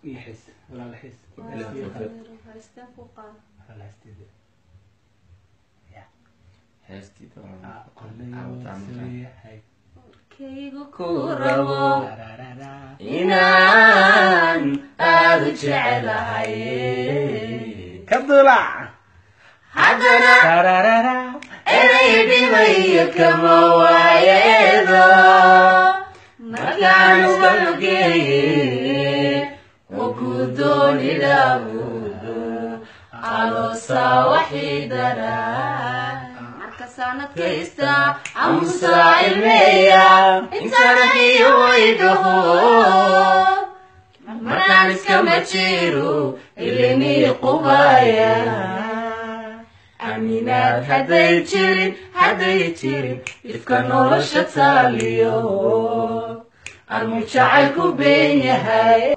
Ii xiis walaal, xiis. Haysteen ku qaad. Walaal, heesteeda ya. Heestii. Qoleyo. Kaygu ku rabo. Rarara. Inaan aada u jecelahay. Ka dulac. Haddana rarara. Eray dhimayo kama waayeedo markaan uga lugeeye oo ku dooni dhaabudo aloosaa waxii daraa. Marka sanadkaysta. Amusaa ilmeeya intanahiyo waydhaho markaan iskama jiro ilinii qubaya. Aminaad hadday jirin, hadday jirin ifka nolosha taaliyo armu jacaylku been yahay.